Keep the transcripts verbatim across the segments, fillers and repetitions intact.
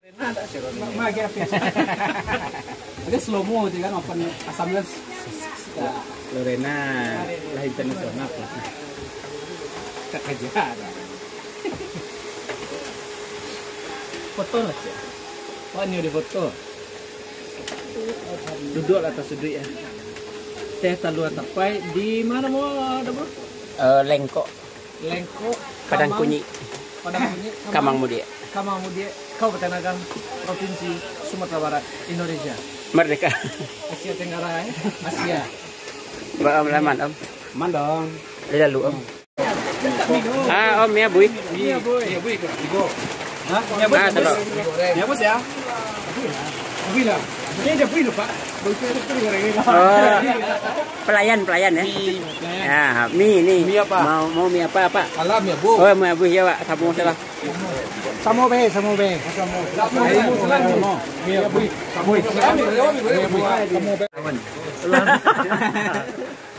Ada slow mo tu kan, open asam kan. Lorena lah internasional. Tak kerja ada. Foto lah, Cik. Wah, ni ada foto. Duduk lah atas duduk ya. Teh talua tapai di mana, Bro? Ada, Bro? Eh, Lengkok. Lengkok, Padang Kamang, Kunyik. Padang Kunyik, Kamang, Kamang Mudiak. Kamang Mudiak, Kabupaten Agam, Provinsi Sumatera Barat, Indonesia. Merdeka. Asia Tenggara, eh? Asia. Ba, Om, laman, Om. Mandong. Dia lalu, Om. Ah, Om, ya, Bui. Iya, Bui. Iya, Bui. Hah? Ya, Bui. Ah, telok. Ya, Bui, ya. Bui lah. Ini dia Bui, Pak. Bui, Bui, Bui, Bui. Oh. Pelayan, pelayan, ya. Mi, pelayan. Ya, mi ni. Mi apa? Mau, mau mi apa, Pak? Salam ya, Bu. Oh, mi Abu ya, Pak. Samo salah. Samo be, samo be. Samo. Mi Abu. Samo.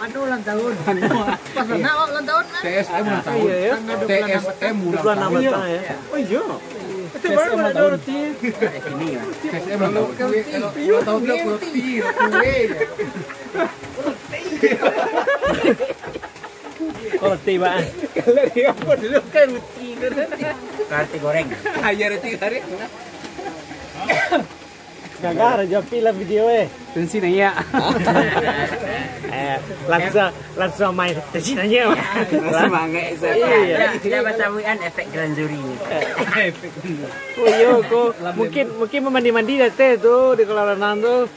Anu ulang tahun. Pas anak awak ulang tahun, kan? T S M ulang tahun. Iya, iya. Tanggal dua puluh enam T S M ulang tahun. Dua puluh enam ya. Oh, iya. Itu baru ada roti. T S M ulang tahun. Ulang tahun dia roti, roti. Roti, Pak. Kalau dia apa dulu kan roti tu. Roti goreng. Ayo roti goreng. Gagar aja pi lah video, eh. Tensi naiak. Eh, langsung, langsung main. Tensi naiak. Langsung mangek, Ustaz. Iya. Tidak, tidak basabuikan efek Grand Jury. Efek Grand Jury. Oh, iyo, ko. Mungkin, mungkin mamandi-mandi dah teh tu di kolam renang tu.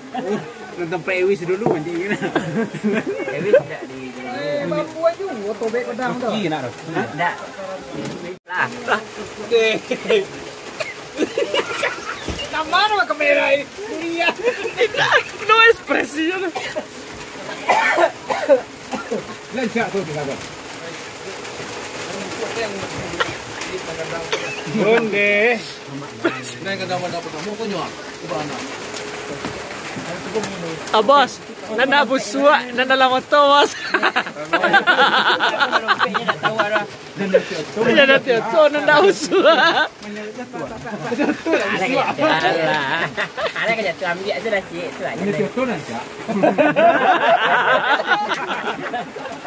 Nonton Pak Ewis dulu mandi. Ewis tidak di. Eh, mampu aja, otobek pedang tu. Ruki nak tu. Tidak. Lah. Lah. Nang mano kamera ni? Iya. No ekspresi je tu. Lencak tu, tinggal tu. Onde. Ah, bos, nan nak busuak, nan dalam moto, bos. Iya, nanti tu, nan nak busuak. Alah, alah. Alah, kajatuah, ambiak sudah, cik. Tu aja. Ini contoh nanti.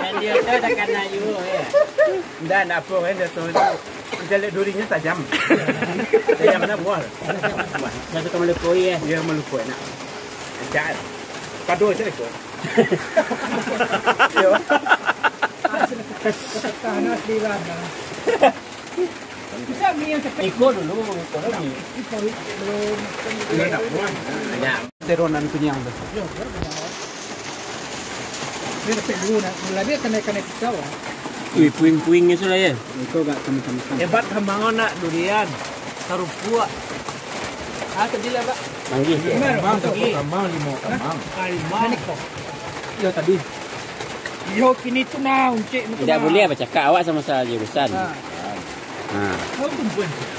Dan dia tu takkan nak juga, ya. Ndak, ndak apa, kan, dia tu. Dia lihat durinya tajam. Tajam mana buah? Buah. Satu kau malukoi, ya? Ya, malukoi, nak. Ajak. Padu saja, kau. Yo. Iko dulu, iko lagi. Iko belum. Teronan kunyang tu. Ini tapi dulu nak, mulai dia kena, kena pisau, ah. Wih, puing-puingnya sudah, ya. Iko gak sama-sama. Hebat kambang nak durian. Sarupuak. Ah, tadi lah, Pak. Manggih, ya. Kambang, satu kambang, lima kambang. Ah, lima. Yo, tadi. Yo, kini tu nah, uncik tu. Tidak boleh bacakak, awak sama-sama jurusan. Ha. Ha.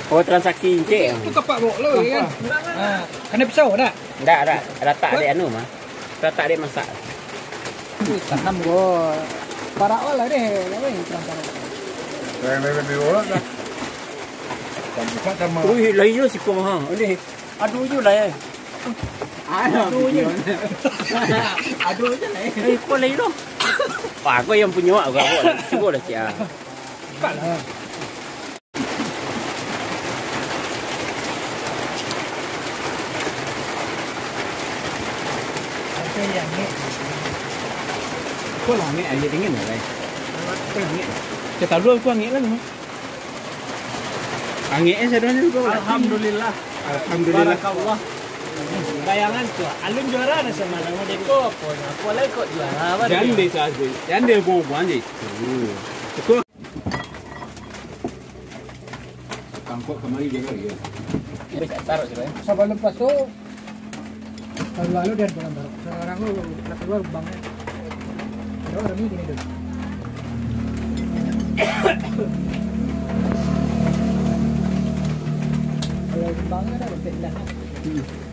Oh, transaksi encik. Itu kapak bok lo, ya kan? Ha. Kena pisau, tak? Ndak, ndak. Ratak dek anu mah. Ratak dek masak. Ui, tanam go. Parak lah deh, lah, weh, terang-terang. Weh, weh, weh, weh, weh. Buka sama. Ui, lah iyo siko ha. Ni. Aduh je lah, eh. Aduh je. Aduh je lah, eh. Eh, kau lah iyo. Wah, kau yang punya awak, kau lah. Cuba lah, Cik, ah. Cepat lah. Kau lah angek air dingin lah, Rai. Kau angek. Kita dulu aku angek lah, ni. Angek eh, sadonyo tu. Alhamdulillah. Alhamdulillah. Barakallah. Bayangan tu, alun juara dah samalam, deko apo, apo lai kok juara baru. Jan deh, Cak Azri. Jan deh, buang-buang je. Hmm. Betul. Tangkok kamari je lah, ya. Sabalun paso, lalu-lalu dia barang-barang. Sekarang lu, lah kaluar bang, ya. Ada orang ni gini, deh. Kalau bang, ada, ada, ada. Hmm.